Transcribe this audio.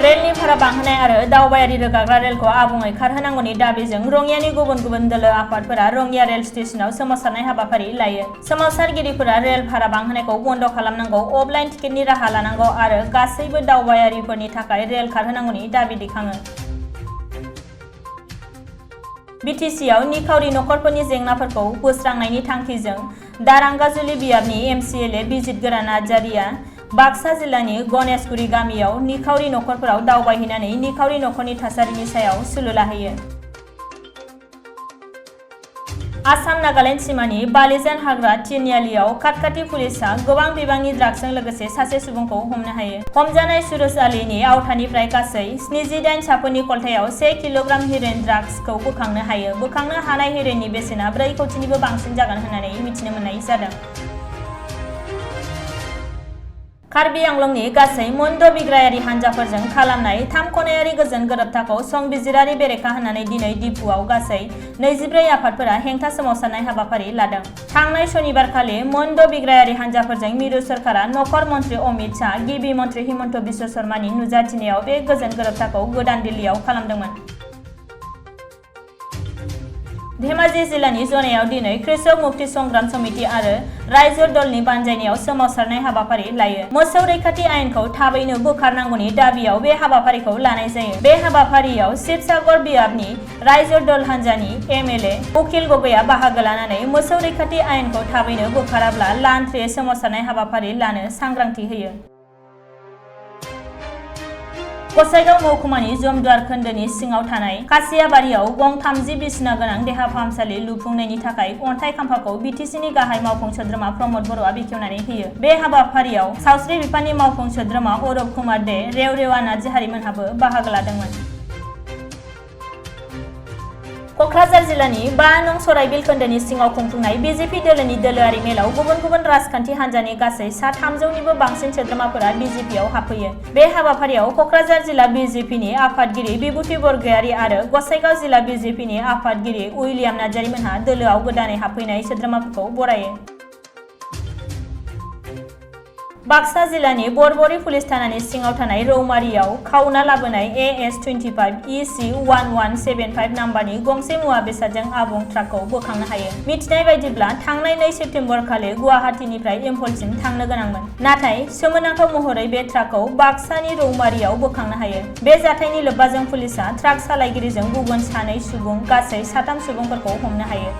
रेलनि भारा बांहोनाय आरो दावबायारि रोगाग्रा रेलखौ आबुङै खारहोनांगौनि दाबिजों रङियानि गुबुन गुबुन दोलो आफादफोरा रङिया रेल स्टेशनाव सोमावसारनाय हाबाफारि लायो। सोमावसारगिरिफोरा रेल भारा बांहोनायखौ बन्द खालामनांगौ, अफलाइन टिकेटनि राहा लानांगौ आरो गासैबो दावबायारिफोरनि थाखाय रेल खारहोनांगौनि दाबि दैखाङो। बिटिसिआव निखावरि नखरफोरनि जेंनाफोरखौ बोस्रांनायनि थांखिजों दारांगाजुलि बियाबनि एमसिएलए बिजित गोरा नार्जारिया बाक्सा जिल्लानि गणेशगुरि गामियाव निखावरि नखरफोराव दावबायहैनानै निखावरि नखरनि थासारिनि सायाव सुलु लाहैयो। आसाम नागालेण्ड सिमानि बालिजान हाग्रा तिनिआलियाव खाथखाथि पुलिसआ गोबां बिबांनि ड्राग्सजों लोगोसे सासे सुबुंखौ हमनो हायो। हमजानाय सुरज आलीनि आवथानिफ्राय गासै 78 साफोरनि कल्थायाव 1 किल'ग्राम हेर'इन ड्राग्सखौ बोखांनो हायो। बोखांनो हानाय हेर'इननि बेसेना 4 कौटिनिबो बांसिन जागोन होननानै मिथिनो मोननाय जादों। कार्बि आंलंनि गासै मोनद' बिग्रायारि हानजाफोरजों खालामनाय 3 खनायारि गोजोन गोरोबथाखौ संबिजिरारि बेरेखा होननानै दिनै डिफुआव गासै 24 आफादफोरा हेंथा सोमावसारनाय हाबाफारि लादों। थांनाय सनिबारखालि मोनद' बिग्रायारि हानजाफोरजों मिरु सोरखारा नखर मन्त्रि अमित शाह, गिबि मन्त्रि हिमन्त बिश्व शर्मानि नुजाथिनायाव बे गोजोन गोरोबथाखौ गोदान दिल्लीआव खालामदोंमोन। धेमाजि जिल्लानि जनायाव दिनै कृषक मुक्ति संग्राम समिति आरो रायजो दलनि बानजायनायाव सोमावसारनाय हाबाफारि लायो। मोसौ रैखाथि आयेनखौ थाबैनो बोखारनांगौनि दाबियाव बे हाबाफारिखौ लानाय जायो। बे हाबाफारियाव शिबसागर बियाबनि रायजो दल हान्जानि एमएलए उखिल गगैआ बाहागो लानानै मोसौ रैखाथि आयेनखौ थाबैनो बोखाराब्ला लान्थ्रियै सोमावसारनाय हाबाफारि लानो सांग्रांथि होयो। गसाइगाव महकुमानि जमदुवार खोन्दोनि सिङाव थानाय खासियाबारियाव गं 30 बिसिना गोनां देहा फाहामसालि लुफुंनायनि थाखाय अन्थाइ खाम्फाखौ बिटिसिनि गाहाय मावफुं सोद्रोमा प्रमद बर'आ बेखेवनानै होयो। बे हाबाफारियाव सावस्रि बिफाननि मावफुं सोद्रोमा अरब कुमार दे, रेवरेवा नार्जारिमोनहाबो बाहागो लादोंमोन। कक्राझार जिल्लानि 5 नं सराइबिल खोन्दोनि सिङाव खुंफुंनाय बिजेपि दोलोनि दोलोआरि मेलाव गुबुन गुबुन राजखान्थि हान्जानि गासै सा 300निबो बांसिन सोद्रोमाफोरा बिजेपिआव हाबफैयो। बे हाबाफारियाव कक्राझार जिल्ला बिजेपिनि आफादगिरि बिभुति बरगयारी आरो गसाइगाव जिल्ला बिजेपिनि आफादगिरि उइलियाम नार्जारिमोनहा दोलोआव गोदानै हाबफैनाय सोद्रोमाफोरखौ बरायो। बाक्सा जिल्लानि बरबरी पुलिस थानानि सिङाव थानाय रौमारियाव खावना लाबोनाय AS25 EC1175 नाम्बारनि गंसे मुवा बेसादजों आबुं ट्राकखौ बोखांनो हायो। मिथिनाय बायदिब्ला थांनाय 2 सेप्तेम्बर खालि गुवाहाटीनिफ्राय इम्फलसिम थांनो गोनांमोन। नाथाय सोमोनांथाव महरै बे ट्राकखौ बाक्सानि रौमारियाव बोखांनो हायो। बे जाथायनि लोब्बाजों पुलिसआ ट्राक सालायगिरिजों गुबुन 2 सुबुं गासै 3 सुबुंफोरखौ हमनो हायो।